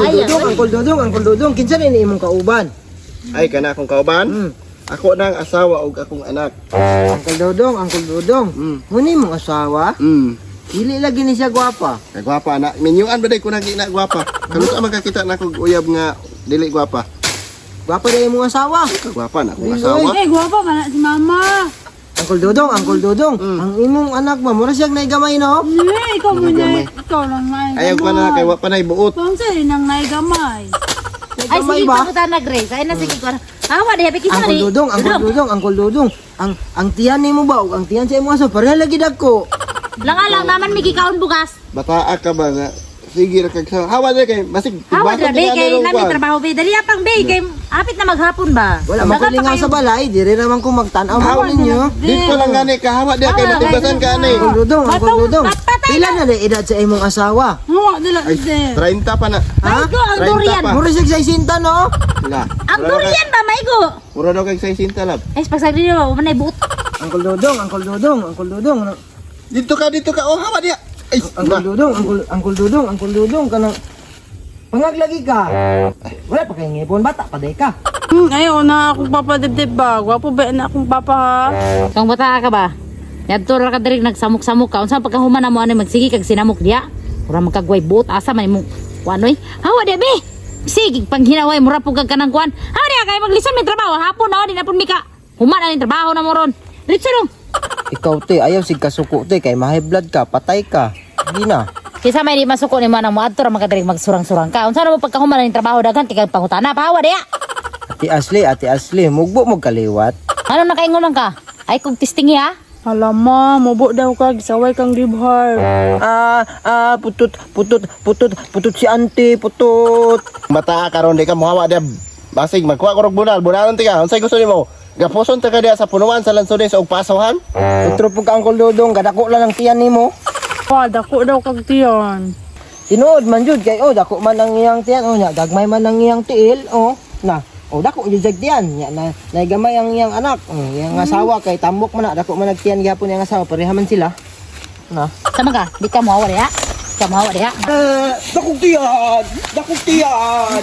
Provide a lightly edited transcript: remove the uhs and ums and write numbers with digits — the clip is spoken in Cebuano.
Uncle Ayaw, Dudong, oy. Uncle Dudong, Uncle Dudong, kinsa ni imong kauban? Ay, kana akong kauban. Ako nang asawa ug akong anak. Uncle Dudong, Uncle Dudong. Muni imong asawa? Dili lagi ni siya gwapa. Kagwapa na. Minyuan ba day ko nagi na gwapa? Karon sa magkakita na kog uyab nga dili gwapa. Gwapa na imong asawa. Kagwapa na akong Dili, asawa. Eh, gwapa man na si mama. Uncle Dudong, Uncle Dudong, ang imong anak ba mura siyang naigamay, no? Eh, ikaw mo na. Gamay. Ikaw lang na. Ayaw ko na kay wa pa nay buot. Kung sa nang naigamay. Ay, Naigamay sige, ba? pamunta na, Grace. Ay, na, sige ko. Hawa, diha, bikisa Uncle ni. Dudong, Uncle Dudong, Uncle Dudong. Ang tiyan nimo ba ug ang tiyan sa imong asawa pareha lagi dagko. Lang alang naman, may gikaon bugas. Bataa ka ba nga? Sige ra kag sa hawa diri kay basig Hawa, tibasan dira, be, tingali kay rong namin kuwan. trabaho, be. Dali apang, be, kay apit na maghapon ba? Wala man Dagan pa ko lingaw kayo. sa balay, diri naman ko magtan-aw mo ninyo. Dito lang gani ka hawa diha kay Hawa, matibasan ka ani. Uncle Dudong, Uncle Batong- Dudong. patay Pila na na edad sa imong asawa? Hawa nila Ay, de. 30 pa na. Ha? Maigo, ang 30 durian. pa. Mura siya 60, no? La. Ang durian ba, maigo? Mura daw kay 60 lab. Ay, pagsagli nyo, manay buot. Uncle Dudong, Uncle Dudong, Uncle Dudong. Dito ka, dito ka. Oh, hawa diha. Ay, Uncle na. Dudong, Uncle Uncle Dudong, Uncle Dudong kanang pangaglagi ka. Wala pa kay ngipon, bata pa day ka. Ayaw na akong papadibdib ba? Gwapo ba na akong papa ha? Kang bata ka ba? Yadto ra ka diri nagsamok-samok ka. Unsa pagkahuman na mo ani magsige kag sinamok diya? Mura magkagway buot asa man imong kuan oy. Hawa diya be. Sige panghinaway mura pug kag kanang kuan. Hawa diya kay maglison may trabaho hapon na di na pud mi ka. Human na ning trabaho na mo ron. Diretso dong. Ikaw te, ayaw sig kasuko te kay ma-high blood ka, patay ka. Di na. Kaysa may di masuko ni manang mo adto ra man ka diri magsurang-surang ka. Unsa na mo pagkahuman na ning trabaho daghan ti kag pangutana pa hawa diya. Ate Ashley, Ate Ashley, mugbo mo kaliwat. Ano nakaingon man ka? Ay kog testing ha. Hala ma, mubo daw ka, gisaway kang dibhar. Ah, ah, putot, putot, putot, putot si auntie, putot. Bataa ka ron di ka mohawa diha. Basig magkuha ko rog bunal, bunalon ti ka. Unsay gusto nimo? Gapuson ta ka diha sa punuan sa lansones og pasohan? Utro po ka Uncle Dudong, kadako lang ang tiyan nimo. Pa, dako daw kag tiyan. Tinuod man jud kay oh dako man ang iyang tiyan oh nya gagmay man ang iyang tiil oh na oh dako jud jag tiyan nya na naigamay ang iyang anak oh, iyang asawa kay tambok man na dako man nagtiyan gihapon iyang asawa pareha man sila na. Sama ka, di ka mo hawa diya. Di ka mo hawa diya. Dakong tiyan, dakong tiyan.